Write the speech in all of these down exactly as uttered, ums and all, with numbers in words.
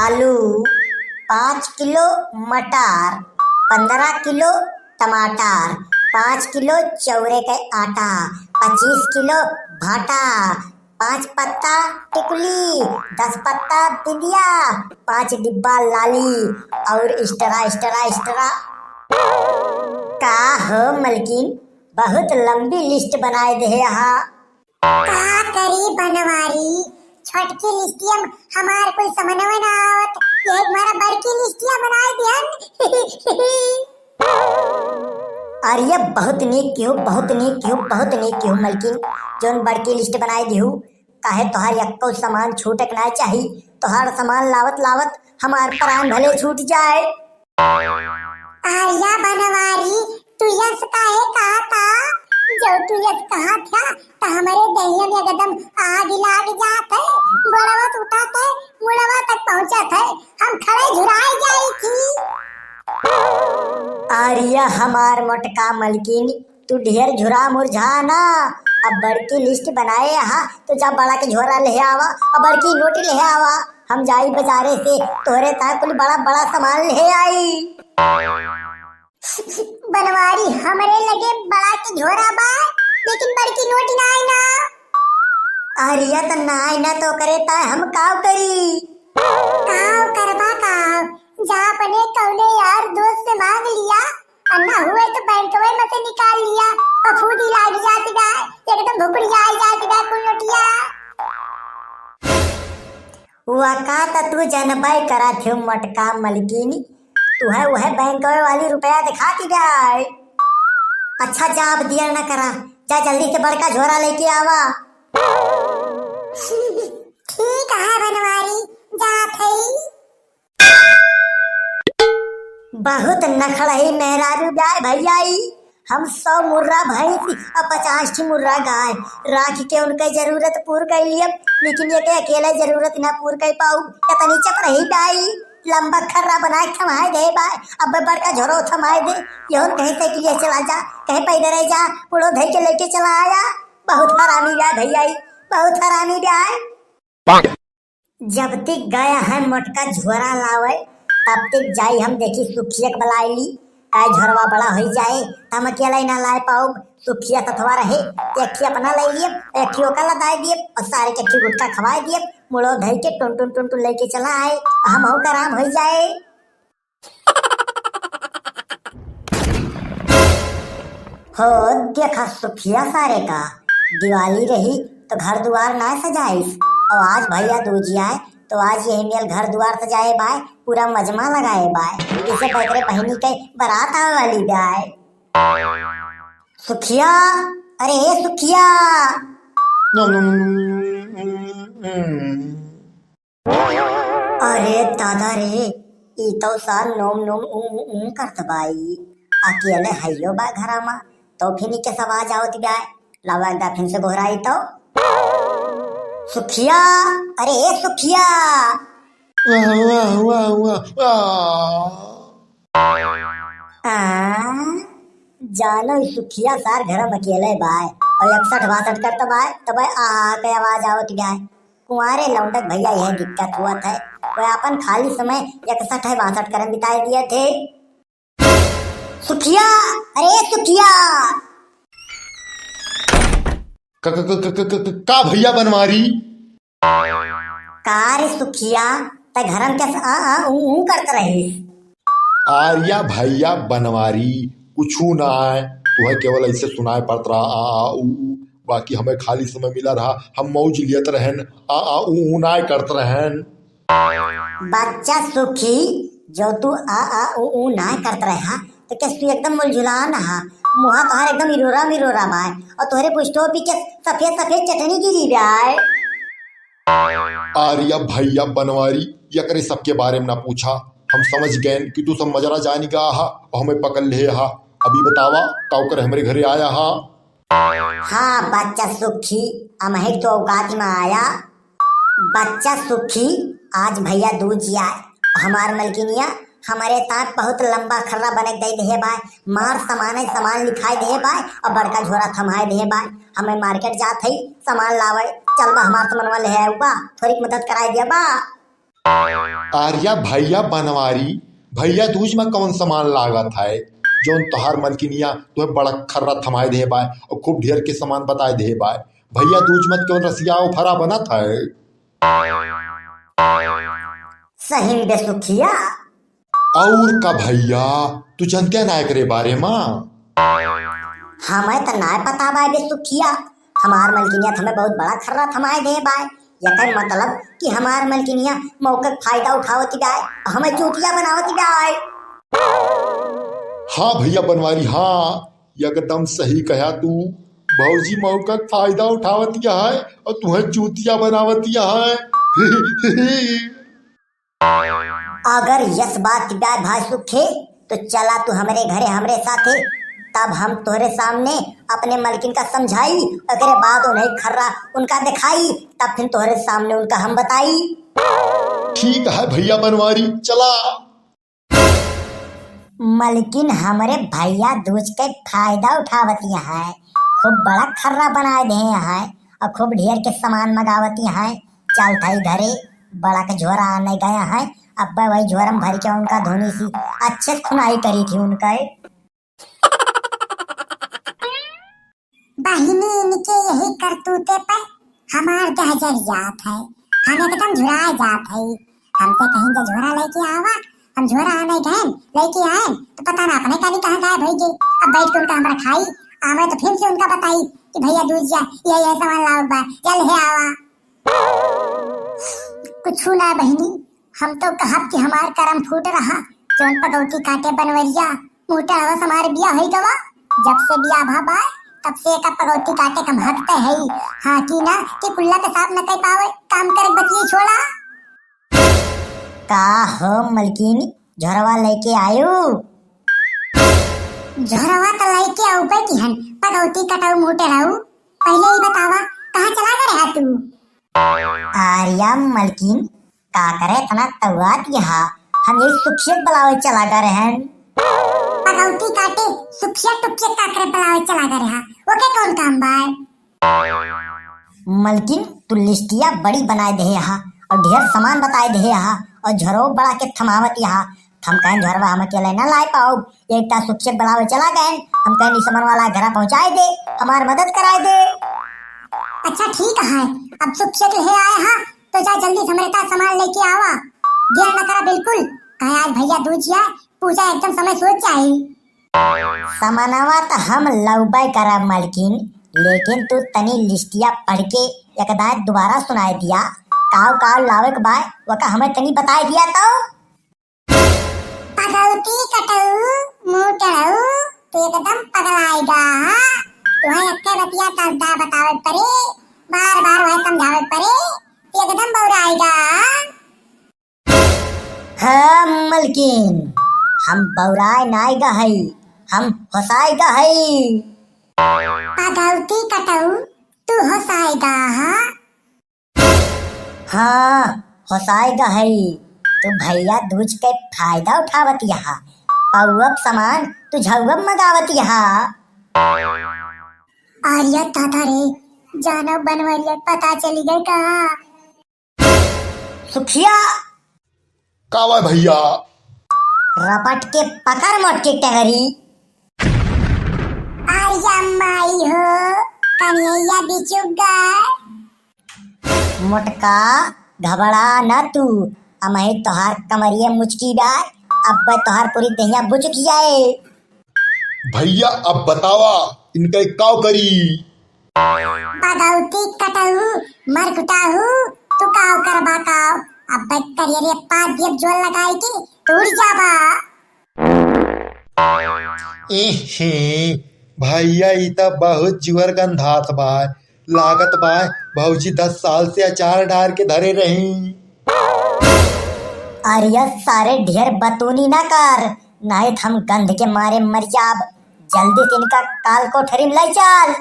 आलू, पाँच किलो मटर, पन्द्रह किलो टमाटर, पाँच किलो चौरे के आटा, पच्चीस किलो भाटा, पाँच पत्ता टिकुली, दस पत्ता बिंदिया, पाँच डिब्बा लाली और extra, extra, extra। का हो मलकिन, बहुत लंबी list बनाए देहे हा। का करी बनवारी, छोटकी लिस्टिया में हमार कोई समनवे ना आवत, ये हमारा बड़की लिस्टिया बनाए दिहन। अरे बहुत नीक किहू, बहुत नीक किहू, बहुत नीक किहू मलकिन, जौन बड़की list बनाए दिहू। काहे तोहार एक्को सामान छूटक ना चाही, तोहार सामान लावत लावत हमार प्राण भले छूट जाए। आर्या बनवारी, तू यस काहे कहा था? जब तू यस कहा था, त हमरे दहिया में एकदम आग लाग जात है, गोड़वा टूटत है, मुड़वा तक पहुँचत है, हम खड़े झुराए जाई थी। आर्या हमार मोटका मलकिन, तू ढेर झुरा मुरझा ना, अब बड़की list बनाए हा, तो जा बड़ा के झोरा ले आवा और बड़की नोट ले आवा। हम जाई बाजारे से तोहरे ताय कुल बड़ा बड़ा सामान ले आई। बनवारी, हमरे लगे बड़ा के झोरा बा, लेकिन बड़की नोट ना आई ना। अरे त ना आई ना, तो करे ताय हम काव करी? काव करबा काव, जा अपने कौने यार दोस्त से मांग लिया, और ना हुए तो बैंकवे में से निकाल लिया। फफूदी लाग जात बा, एकदम भुकुड़िया जात बा कुल नोटिया। वका त तू जनबै करत हो मोटका मलकिन, तुहै उहै बैंकवे वाली रुपया देखात बा। अच्छा जा, अब दियर न करा, जा जल्दी से बड़का झोरा लेके आवा। ठीक है बनवारी, जात हई। बहुत नखड़ही मेहरारू बा भैया ई। हम सौ मुर्रा भैंस और पचास ठी मुर्रा गाय राखी के उनके जरूरत पूर कर लियब, लेकिन एके अकेले जरूरत ना पूर कर पाऊ। इतनी चपरही बा ई, लंबा खर्रा बनाए थमाए दे बा, अब बड़का झोरो थमाए दे। यहून कहीं साइकिलिया चला जा, कहीं पैदल जा, पुड़ो धई के लेके चला आया। बहुत हरामी बा भैया ई, बहुत हरामी बा। जब तक गया है मोटका झोरा लावे, तब तक जाई हम देखी सुखिया के बुलाई ली। काहे झोरवा बड़ा होई जाए, त हम अकेला ही ना लाए पाउब। सुखिया सथवा रहे, एक ही अपना ले लिए, एक ही ओका लदाए दिए और सारे के एक ही गुटखा खवाए दिए। मुड़ो धई के टुन टुन टुन टुन लेके चला आए, हम हो आराम होई जाए। हो देखा सुखिया सारे का, दिवाली रही तो घर दुआर ना सजाइस, और आज भैया दूज आए तो आज यही मेल घर दुआर सजाए बाय, पूरा मजमा लगाए बाय, जैसे बकरे बहिनी के बारात आवे वाली बाय। सुखिया, अरे ए सुखिया। अरे दादा रे, ई तो सार नोम नोम ऊ ऊ ऊ करत बाई। अकेले हइयो बा घरा मा, तो फिर के सब आ जाओ तिगाए। लावा एक दाफिन से गोहराई तो। सुखिया, अरे ए सुखिया। वाह, वाह, वाह, वाह, वाह। आ, जानो ई सुखिया सार घर में अकेले बाय और इकसठ बासठ करत बाय, तब आ, आ के आवाज आवत बाय। कुंवारे लौंडक भैया यह दिक्कत हुआ था, वह अपन खाली समय इकसठ है बासठ करम बिताए दिए थे। सुखिया, अरे सुखिया। क-, क-, क-, क-, क-, क-, का भैया बनवारी? का रे सुखिया, तै घरम कैसे आ, आ, ऊ, ऊ करत रहिस? आर्या भैया बनवारी, कुछू ना आए, तुहै केवल ऐसे सुनाए पड़त रहा, आ, आ, ऊ, ऊ, बाकी हमें खाली समय मिला रहा, हम मौज लियत रहन, आ, आ, ऊ, ऊ ना करत रहन। बच्चा सुखी, जो तू आ, आ, ऊ, ऊ ना करत रहा, तो क्या तू एकदम मुलझुलान हा? मुहा तोहार एकदम इरोरा मिरोरा बाय, और तोहरे पुष्टो पी के सफेद सफेद चटनी गिरी बाय। आर्या भैया बनवारी, यकरे सबके बारे में ना पूछा। हम समझ गए कि तू सब मजरा जानी का हा और हमें पकड़ ले हा। अभी बतावा, काउ करे हमरे घरे आया हा? हाँ बच्चा सुखी, अमहे तो औकात में आया। बच्चा सुखी, आज भैया दूज आए, हमार मलकिनिया हमरे तात बहुत लंबा खर्रा बने दे दे बाय। मार सामाने सामान लिखाए दे बाय और बड़का झोरा थमाए दे बाय। हमें मार्केट जात हई सामान लावे, चल बा हमार सामानवा ले आऊ बा, थोड़ी मदद कराए दिया बा। अरिया भइया बनवारी, भइया दूज मा कौन सामान लागत है, जौन तोहार मलकिनिया तोहे बड़ा खर्रा थमाए देहे बाय और खूब ढेर के सामान बताए देहे बाय? भइया दूज मा कौन रसिया और फरा बनत है? सही बे सुखिया। और का भइया, तू जनते ना एकरे बारे मा? हमें त ना पता बाय बे सुखिया, हमार मलकिनिया त हमें बहुत बड़ा खर्रा थमाए देहे बाय। एकर मतलब कि हमार मलकिनिया मौका क फायदा उठावत बाय, हमें चूतिया बनावत बाय। हाँ भइया बनवारी, हाँ, एकदम सही कहा तू। भौजी मौका क फायदा उठावत है और तुहे चूतिया बनावत है। अगर यस बात बा भाई सुखे, तो चला तू हमरे घरे हमरे साथे, तब हम तोहरे सामने अपने मलकिन का समझाई, ओकरे बाद उन्हें खर्रा उनका दिखाई, तब फिर तोहरे सामने उनका हम बताई। ठीक है भइया बनवारी, चला। मलकिन हमरे भइया दूज के फायदा उठावत है, खूब बड़ा खर्रा बनाए देहे है और खूब ढेर के सामान मंगावत है। चलत हई घरे, बड़ा के झोरा आने गया है, अब वही झोरा में भर के उनका धोनी सी अच्छे से खुनाई करी थी उनके। बहिनी, इनके यही करतूते पर हमार देह जर जात है, हम एकदम झुरा जात है। हमसे कहीं जो झोरा लेके आवा, हम झोरा आने गए, लेके आए तो पता ना अपने कानी कहाँ गायब हो गए। अब बैठ के उनका हमरा खाई, आवे तो फिर से उनका बताई कि भइया दूज जा, ये ये सामान लाओ बा, चल हे आवा। कुछु ना बहिनी, हम तो कहब कि हमार करम फूट रहा, जौन पगौती काटे बनवरिया, मुँह टहवस हमार बिया होई गवा। जब से बिया भा बाय, तब से एका पगौती काटे कम हकते है। हाँ कि ना कि कुल्ला के साफ न कर पावे, काम करे बचिए छोड़ा। का हो मलकिन, झोरवा लेके आयु? झोरवा त लेके आऊ बैठी हन, पगौती कटाऊ मुँह टहराऊ। पहले ही बतावा, कहाँ चला गए रहा तू? अरिया मलकिन, का करे इतना तवात यहाँ? हम यही सुखिया के बुलावे चला गए रहन। पगौती काटे सुखिया टुकिया का करे बुलावे चला गए रहा? ओके कौन काम बाय? मलकिन, तू लिस्टिया बड़ी बनाए देहे हा और ढेर सामान बताए देहे हा और झरो बड़ा के थमावत यहाँ। हम कहन झरवा हम अकेले ना लाए पाओ, एक ता सुखिया के बुलावे चला गए। हम कहन ई सामान वाला घरा पहुँचाए दे, हमार मदद कराए दे। अच्छा ठीक है, अब सुखिया के ले आए हा, तो जा जल्दी से हमरे का सामान लेके आवा, देर न करा बिल्कुल, काहे आज भइया दूज है, पूजा एकदम समय सोच जाई। सामानवा त हम लउबे करब मलकिन, लेकिन तू तनी लिस्टिया पढ़ के एक दाए दोबारा सुनाए दिया, काव काव लावे के बाय, वका हमें तनी बताए दिया तो। पगौती कटऊ, मुँह टड़ऊ, तू एकदम पगलाएगा, हाँ? तुहे एक्के बतिया दस दाए बतावे पड़े, बार बार वह समझावे पड़े, तू एकदम बौराएगा, हाँ? हाँ मलकिन, हम बौराए नाय गहई, हम होसाए गहई। पगौती कटऊ, तू होसाए गहा? हाँ, होसाए गहई। तू भइया दूज के फायदा उठावत यहाँ, पौअब सामान तू झौअब मगावत यहाँ। अरे दादा रे, जानो बनवरिया पता चली गए का? सुखिया। का बा भइया? रपट के पकड़ मोट के टंगरी। अरे माई हो, कन्हैया बिचुक गए। मोटका, घबरा न तू, अमहे तोहार कमरिया मुचकी डाय, अब तोहार पूरी दहिया बुचुक जाए। भइया, अब बतावा, इनका काव करी? पगौती कटऊ, मरकुटाऊ, तू काव करबा काव? अब करियरे पाद दियब जोल लगाई के, तू उड़ जाबा। एहे, भइया, ई त बहुत जुअर गंधात बा। लागत बा, भौजी दस साल से अचार डार के धरे रही। अरे सारे, ढेर बतूनी ना कर, नाहीं त हम गंध के मारे मर जाब। जल्दी से इनका काल कोठरी में ले चल।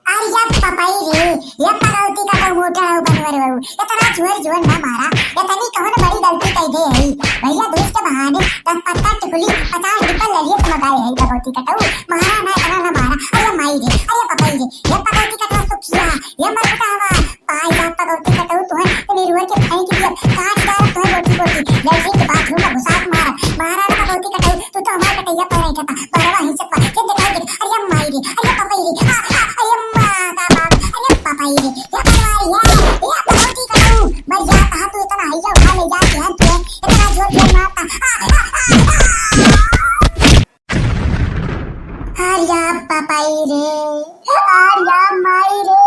अरे या पपाई रे, या पगौती कटऊ, मुँह टड़ऊ बनवर बहू, इतना जोर जोर ना मारा, इतनी कौन बड़ी गलती कइ दे हई। भइया दूज के बहाने दस पत्ता टिकुली, पचास डिब्बा ललियत मगाए हई पगौती कटऊ, मारा ना, इतना ना मारा। अरे माई रे, अरे पपाई रे, या पगौती कटऊ सुखिया, या मरकुटावा, पाई जा पगौती कटऊ, पाई रे, ए बनवारी है, ए पकौड़ी कटाऊ, मर जा, कहाँ तू इतना हैया उठा ले जाती है, तू इतना जोर जोर मारता। आ, आ, आ, आ, आ। अरे या पापाई रे, अरे या माई रे,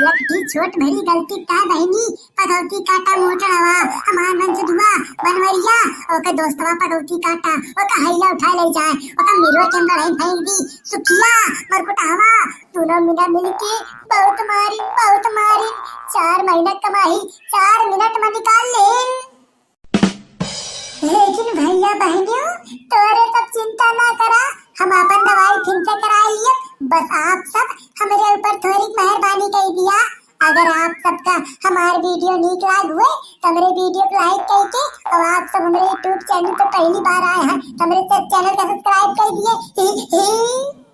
एक भी छोट भरी गलती का बहिनी, पकौड़ी काटा मोटरवा, हमार मन से दुआ, बनवरिया, ओके दोस्तवा पकौड़ी काटा, ओके हैया उठा ले जाए, ओके मिरवा के अंदर ही फेंक दी, सुखिया, मरकुटहवा, दोनों मिला मिलके बहुत मारी, बहुत मारी, चार महीना कमाई, चार मिनट में निकाल ले। लेकिन भैया बहनियों, तोरे सब चिंता ना करा, हम अपन दवाई फिर से कराई लिए। बस आप सब हमरे ऊपर थोड़ी मेहरबानी कर दिया। अगर आप सबका हमार वीडियो नीक लाग हुए, तो हमरे वीडियो को लाइक करके, और आप सब हमरे YouTube चैनल पर पहली बार आए हैं, तो हमरे चैनल का सब्सक्राइब कर दिए। ही, ही।